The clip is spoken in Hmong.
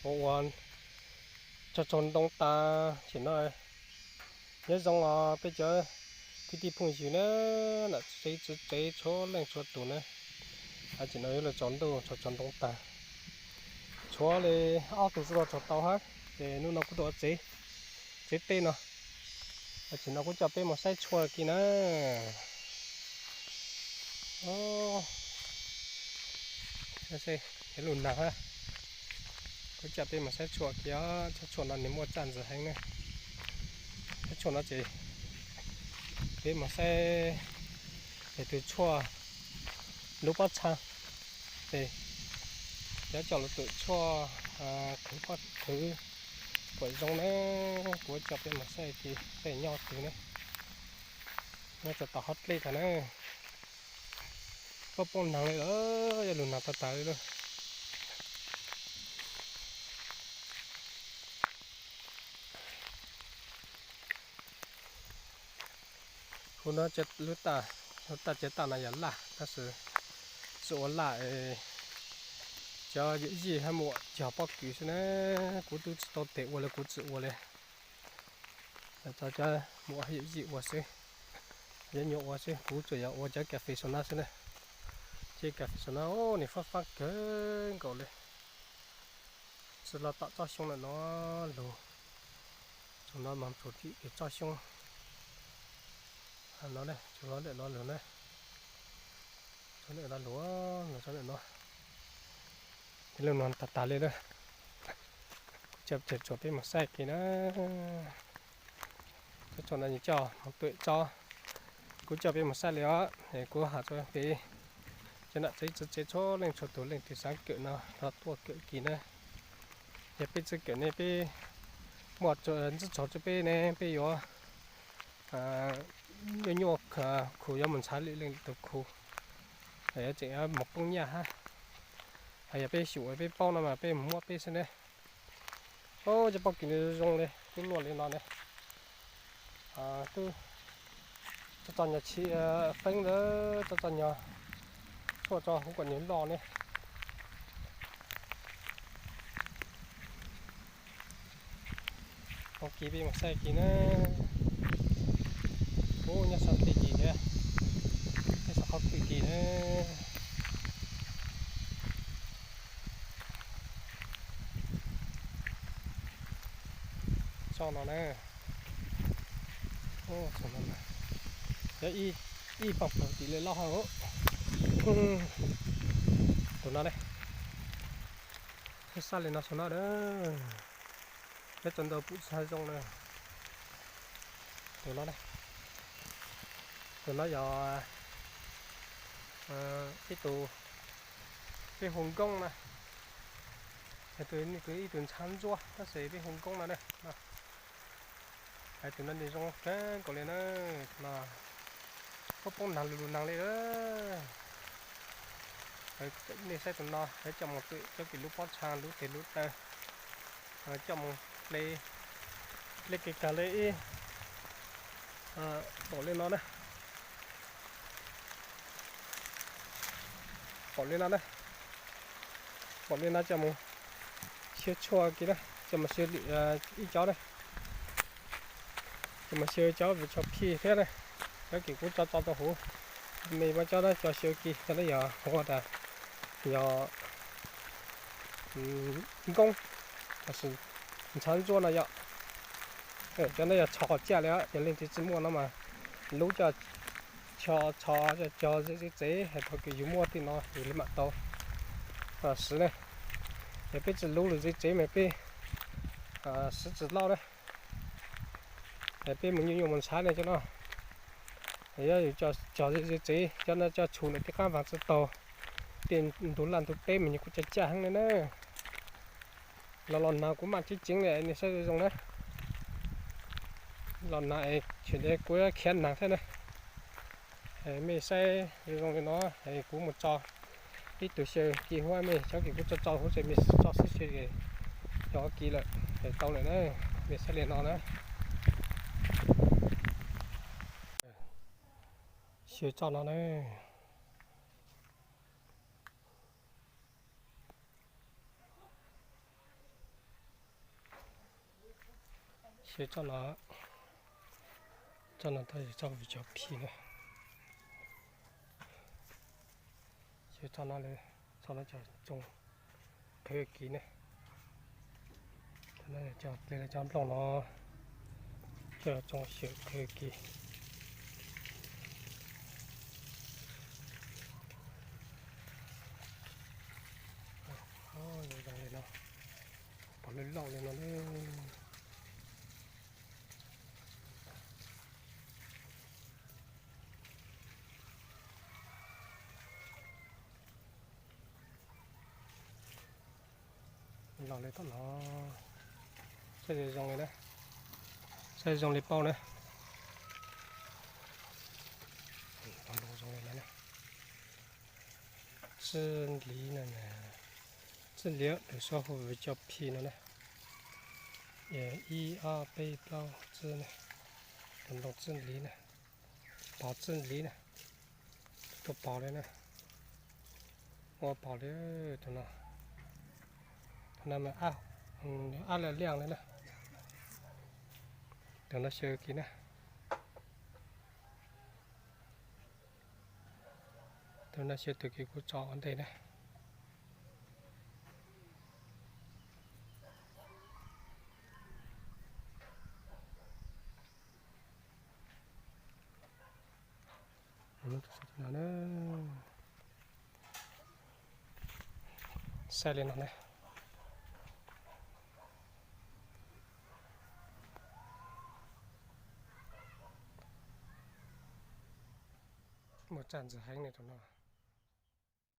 Ua ua tsaug tsaug ntoo tas tam sim no. Nyob zoo os peb cov kwv tij phooj ywg na, nam tsev txiv tsev txhua leej txhua tus na. Tam sim no yuav los tsaus ntuj tsaus tsaus ntoo tas, tshuav li ob tug txog los tsaus tau hab, ces hnub no kuv tuaj ua tsev, tsev teb no. Tam sim no kuv coj peb mus saib tshuaj kiag na. Lub nag, kuv coj peb mus saib tshuaj kiag, tshuaj no nws muaj txaj ntxws heev na. Saib tshuaj no ces peb mus saib tus tshuaj lub pob txha, ces cov coj lus twm tshuaj qhwv pob qhwv puas zoo na. Kuv coj peb mus saib kiag saib nyob twg na. Nyob rau tom hauv dlej tag na. Poob poob nag li lawm, yog lub nag tag tas li lawm. Kuv no lub taj, lub taj tsev taj no yog laj tab sis tsis ua laj, cov yawm yij hab muam cog pob kws xwb na. Kuv twb tsis tau tes ua li, kuv tsis ua li. Cov cov muam hab yawm yij ua xwb, cov nyuam ua xwb, kuv tsuas yog ua cov kas fes saum no xwb na. Ces kas fes saum no nws fab fab kawg nkaus li. Tsis los tom tsob xyoob lawm no lug, tsaus no mas tsaus tim tsob xyoob no, tsaus no lawm no lug na, tsaus no lug, tsaus no, lub no tag tag li lawm. Kuv coj peb mus saib kiag na. Tsob tshuaj no nws coj mus twm tsob, kuv coj peb mus saib li os. Kuv has rau peb cov nam tsev txiv tsev txhua leej txhua tus, leej twg xav kawm no los tuaj kawm kiag na. Yog peb tsis kawm ne peb muaj ntxub tsaug rau peb ne peb yuav nyuaj nyuaj khu yuav mus ntshav lwm leej lwm tus khu, tseem yuav mus poob nyaj hab. Hos yog peb xyum peb paub no mas peb mus muab peb xwb ne. Cov pob kws nws zoo li tub luaj li no ne, twb tso tso nyuag tshim feeb ntawd, tso tso nyuag tshuaj tso kuv kom nws loj ne. Ua kiag peb mus saib kiag na. Ub, nyob sab tid kiag thiab, nyob sab qhov twg kiag na. Tsob no na, tsob no na, yog ib pab pawg tim lawv loj hab. Tus no ne, sab li no saum no na, peb tso ntau pum tsis zoo na. Tus no, tus no yog ib tug peb hu nkoob na, ib tug ntshav ntsuab tab sis peb hu nkoob no na. Hais tus no nws zoo kawg nkaus li na, no poob poob nag lug lug nag li. Nej saib tus no, coj mus twm cov kws lub pob txha lub teg lub taw, coj mus ple, ple kiag kag li ib pom li no na. Pom li no na, pom li no coj mus xyaw tshuaj kiag na, coj mus xyaw lwm ib cov na, coj mus xyaw cov vim tsho phij thiab na. Cov kws kuv tso tso rau huv, me muab cov no coj xyaw kiag, cov no yog hu tas yog nkoob, ntshav ntsuab no yog. Cov no yog tsho qhov ciaj li, yog leej twg tsis muaj no mas lub coj tsho, tsho cog txev txev, hais thaum kws yus muaj tej no yus li mam tau siv ne. Yog peb tsis lub lwm txev txev mas peb siv tsis lauj na. Peb mus nyuaj nyuaj mus ntshav ne cov no. Yog yus cog txev txev, cov no coj tshum ntawm tej qab vas tsis taug, tej ntug laj ntug teb mas nws kuj caj caj heev li na. Los los nag kuv maj ceeb ceev li nej saib zoo zoo na. Los nag es kuv yuav khiav nag thiab na. Mej saib zoo zoo li no, kuv mus tso ib tug xyaw kiag huab, mej cov kws kuv tso tso huv ces mej tso xwb xyaw, cov kiag lawm es tau lawm na. Mej saib li no na, xyaw tso no na. Xyaw txoj no, txoj no tab yog txoj vwm cov phij na. Xyaw txoj no, txoj no cov tsoo qhwv kiag ne. Cov ple cov nplooj no coj los tsoo xyaw qhwv kiag. Zoo li no, pom loj loj li no. Los li tom no, saib zoo li na, saib zoo li pauj na. Zoo li no, txij nliv no, txij nliv lawv suav hu vwm cov phij no na. Ib ob peb plaub txij na, tus ntoo txij nliv na, pov txij nliv na, tuaj pov li na. Ua pov li tus no, tus no mas ab liaj liaj li na. Tus no xyaw kiag na. Tus no xyaw tus kis kuv tso ua ntej na. Saib li no na. Muaj tsaj ntxim heev li tus no.